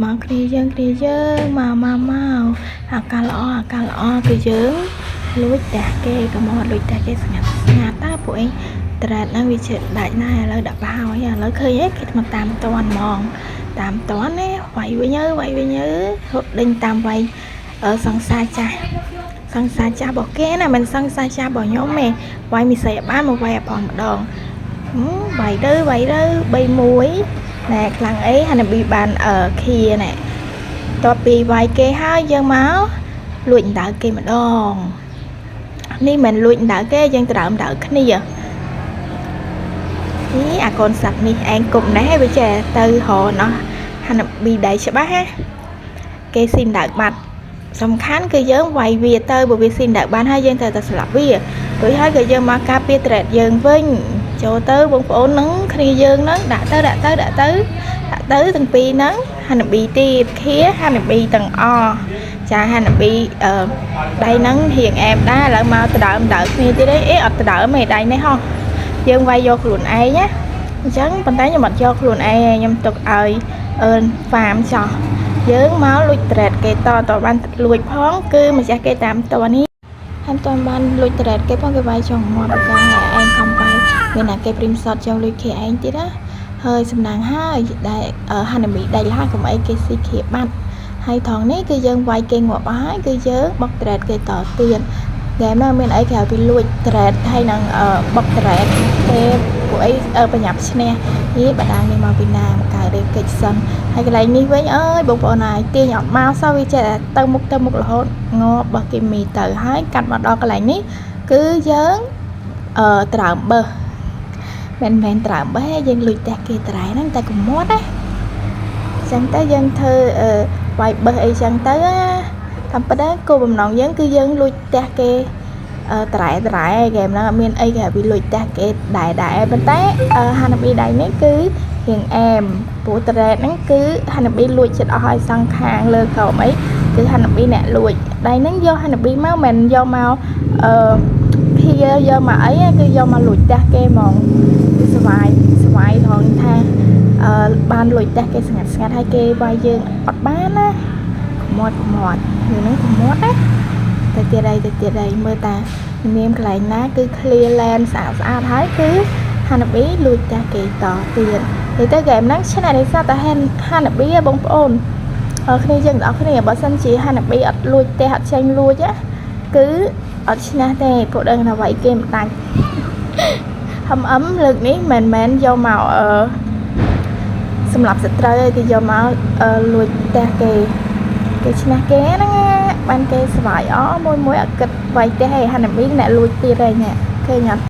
មកគ្នាយើងគ្នាយើងមកមកមកអាកាសល្អអាកាសល្អគឺយើងលួចផ្ទះគេកុំមកលួចផ្ទះគេស្ងាត់ស្ងាត់តើពួកឯង turret ហ្នឹងវាជិតដាច់ណាស់ឥឡូវដាក់ប្រហើយឥឡូវឃើញឯងគេមកតាមតន់ហ្មងតាមតន់ណាវាយវិញអើវាយវិញអើរត់ដេញតាមវាយអឺសង្សារចាស់សង្សារចាស់របស់គេណាមិនសង្សារចាស់របស់ខ្ញុំទេវាយមីសីឲ្យបានមកវាយឲ្យផងម្ដងវាយទៅវាយទៅ3 1ណែខ្លាំងអីហានប៊ីបានអឺខៀណែតបពីវាយគេហើយយើងមកលួចដៅគេម្ដងនេះមិនលួចដៅគេយើងដដើមដៅគ្នានេះអាកូនសัตว์នេះឯងគុំណេះវាចេះទៅរកណោះហានប៊ីដៃច្បាស់ណាគេស៊ីដៅបាត់សំខាន់គឺយើងវាយវាទៅបើវាស៊ីដៅបានហើយយើងត្រូវតែស្លាប់វារួចហើយក៏យើងមកការពារ turret យើងវិញចូលទៅបងប្អូននឹងគ្នាយើងនឹងដាក់ទៅដាក់ទៅដាក់ទៅដាក់ទៅទាំងពីរហ្នឹងហានប៊ីទៀតខៀហានប៊ីទាំងអស់ចាហានប៊ីអឺដៃហ្នឹងរៀងអែមដែរឥឡូវមកដដើមដៅគ្នាទៀតអីអត់ដដើមទេដៃនេះហោះយើងវាយយកខ្លួនឯងណាអញ្ចឹងប៉ុន្តែខ្ញុំអត់យកខ្លួនឯងខ្ញុំទុកឲ្យអឺន farm ចោះយើងមកលួច turret គេតតបានលួចផងគឺម្ចាស់គេតាមតនេះហើយមិនបានលួច turret គេផងគេវាយចង់ងាប់កាឯងខំវាយមានតែគេព្រីមសតចង់លួចគេឯងទៀតណាហើយសំណាងហើយដែលហានាមីដៃលះកុំអីគេស៊ីខៀបាត់ហើយថងនេះគឺយើងវាយគេងាប់ហើយគឺយើងបុក turret គេតទៀតហ្គេមនោះមានអីក្រៅពីលួច turret ហើយនឹងបុក turret គេពួកអីបញ្ញាប់ឈ្នះនេះបដាងនេះមកពីណាមកកើតរៀងកិច្ចសិនហើយកន្លែងនេះវិញអើយបងប្អូនហើយទាញអត់មកសោះវាចេះតែទៅមុខទៅមុខរហូតងាប់របស់គេមីទៅហើយកាត់មកដល់កន្លែងនេះគឺយើងអឺត្រើមបើសមិនមែនត្រើមបើសទេយើងលួចផ្ទះគេត្រែហ្នឹងតែកុំមាត់ណាចឹងទៅយើងធ្វើអឺវាយបេះអីចឹងទៅណាតាមពិតគោលបំណងយើងគឺយើងលួចផ្ទះគេអឺត្រែត្រែហ្គេមហ្នឹងអត់មានអីគេវាលួចផ្ទះគេដែរដែរប៉ុន្តែហានាប៊ីដៃនេះគឺរៀងអែមព្រោះ turret ហ្នឹងគឺហានាប៊ីលួចចិត្តអស់ហើយសងខាងលើក្រោមអីគឺហានាប៊ីអ្នកលួចដៃហ្នឹងយកហានាប៊ីមកមិនយកមកអឺភៀយកមកអីគឺយកមកលួចផ្ទះគេហ្មងគឺស្វាយស្វាយត្រង់ថាអឺបានលួចផ្ទះគេស្ងាត់ស្ងាត់ហើយគេវាយយើងអត់បានណាកុំមាត់កុំមាត់រឿងហ្នឹងកុំមាត់ណាទៅទៀតអីទៅទៀតអីមើលតានាមកន្លែងណាគឺ clear lane ស្អាតស្អាតហើយគឺហានាប៊ីលួចផ្ទះគេតទៀតនិយាយទៅហ្គេមហ្នឹងឈ្នះដោយសារតែហានាប៊ីបងប្អូនអរគ្នាយើងទាំងអស់គ្នាបើសិនជាហានាប៊ីអត់លួចផ្ទះអត់ចេញលួចណាគឺអត់ឈ្នះទេព្រោះដឹងថាវាយគេមិនដាច់ហឹមអឹមលើកនេះមិនមែនយកមកអឺសម្រាប់សត្រូវទេគឺយកមកលួចផ្ទះគេគេឈ្នះគេហ្នឹងណាបានគេស្វាយអមួយមួយអត់គិតវាយផ្ទះឯងហានាប៊ីអ្នកលួចទៀតឯងឃើញអត់